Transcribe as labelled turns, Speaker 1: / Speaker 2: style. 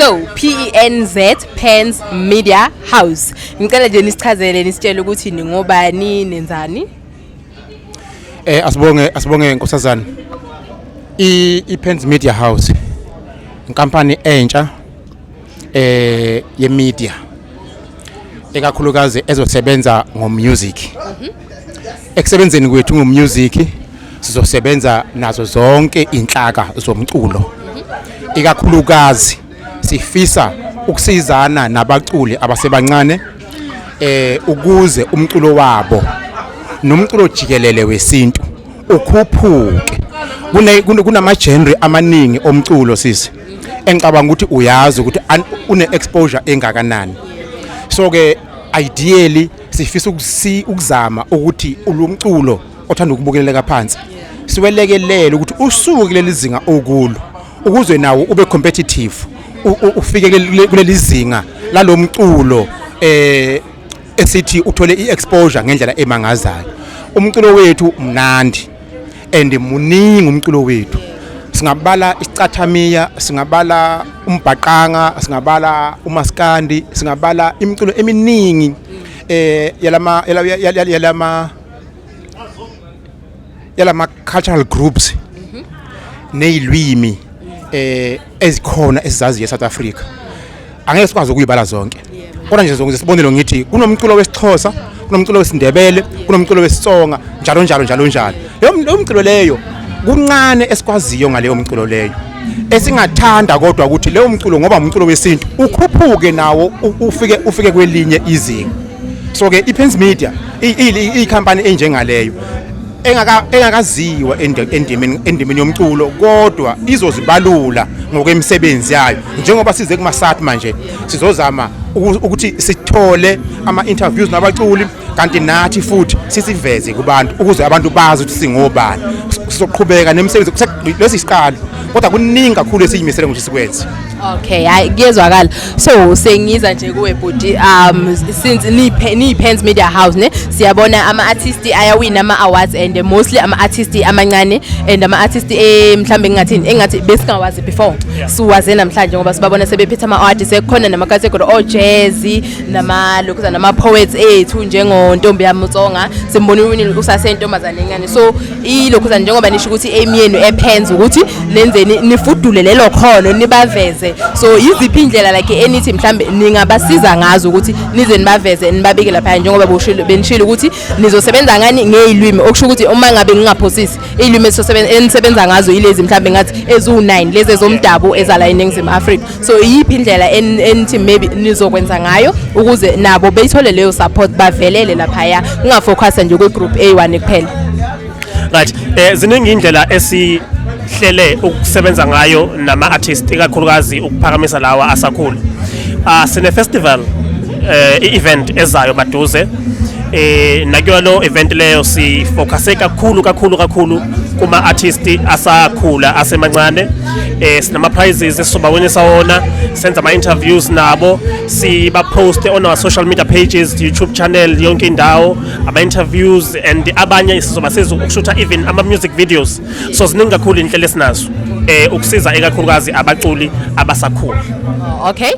Speaker 1: So PENZ, Pens Media House. Ngicela nje nisichazele, nisitshele ukuthi ningobani, nenzani.
Speaker 2: Asibonge nkosazana. I Pens Media House inkampani entsha ye media, ekakhulukazi ezosebenza ngomusic. Ekusebenzeni kwethu ngomusic, sizosebenza nazo zonke inhlaka zomculo. Ikakhulukazi sifisa ukusizana nabaculi abasebancane ukuze umculo wabo nomculo jikelele wesintu ukhuphuke. Kunama genre amaningi omculo, sisi, engicabanga ukuthi uyazi ukuthi une exposure engakanani. So ke ideally sifisa ukuzama ukuthi ulumculo othanda ukubukeleka phansi siwelekelele ukuthi usuke kuleli zinga okulo, ukuze nawo ube competitive, ufike kuleli zinga lalomculo esithi uthole iexposure ngendlela emangazayo. Umculo wethu mnandi and muningi umculo wethu. Singabala isicathamiya, singabala umbhaqanga, singabala umaskandi, singabala imiculo eminingi yalama cultural groups nezilwimi ezikhona esizaziyo eSouth Africa. Angeke sikwazi ukuyibala zonke, kodwa nje zonke isibonelo ngithi kunomculo wesiXhosa, kunomculo wesiNdebele, kunomculo wesiTsonga, njalo njalo njalo njalo. Leyo mculo leyo kuncane esikwaziyo ngaleyo mculo leyo esingathanda, kodwa ukuthi leyo mculo, ngoba umculo wesintu, ukhuphuke nawo, ufike kwelinye izinga. So ke iPens Media i-company enjengaleyo engakaziwa endimeni yomculo, kodwa izozibalula ngokwemisebenzi yayo. Njengoba size kuma SATMA nje, sizozama ukuthi sithole ama interviews nabaculi, kanti nathi futhi sisiveze kubantu ukuze abantu bazi ukuthi singobani. Sizoqhubeka nemisebenzi. Lesi isiqalo, kodwa kuningi kakhulu esiyimisele ukuthi sikwenze.
Speaker 1: Okay, hayi, kuyezwakala. So sengiza nje kuwe bhuti, since ni Pens Media House ne, siyabona ama artists ayawina ama awards and mostly ama artists amancane and ama artists mhlambe ngingathini, engathi besingawazi before. Siwaze namhlanje ngoba sibabona sebephethe ama awards, sekukhona nama category o jazz, nama lokhu, nama poets ethu njengo Ntombi yaMutsonga, simbona uwinile usasentombazane encane. So ilokhu njengoba nisho ukuthi aim yenu ePens ukuthi nenzeni, nifudule lelo khono, nibaveze. So yiziphi indlela like enithi mhlambe ningabasiza ngazo ukuthi nize nibaveze, nibabeke lapha, njengoba boshilo benishilo ukuthi nizosebenza ngani, ngezilwimi, okusho ukuthi uma ngabe ngingaphosisi, izilwimi esizosebenza enisebenza ngazo ilezi mhlambe ngathi eziwu9 lezi ezomdabu ezala eNingizimu Afrika? So iyiphi indlela enithi maybe nizokwenza ngayo ukuze nabo beyithole leyo support, bavelele laphaya, kungafocus nje kwi-group A1 kuphela?
Speaker 3: Right, ziningi indlela esihlele ukusebenza ngayo nama artist, ikakhulukazi ukuphakamisa lawa asakhula. Sine festival, i-event ezayo maduze. Nakuyo lo event leyo sifocuse kakhulu kakhulu kakhulu kuma artist asakhula, asemancane. Sinama prizes esizoba-winisa wona, senza ama interviews nabo, siba post on our social media pages, YouTube channel, yonke indawo ama interviews, and abanye sizoba siza ukushutha even ama music videos. So ziningi kakhulu inhlelo esinazo ukusiza ikakhulukazi abaculi abasakhula.
Speaker 1: Okay.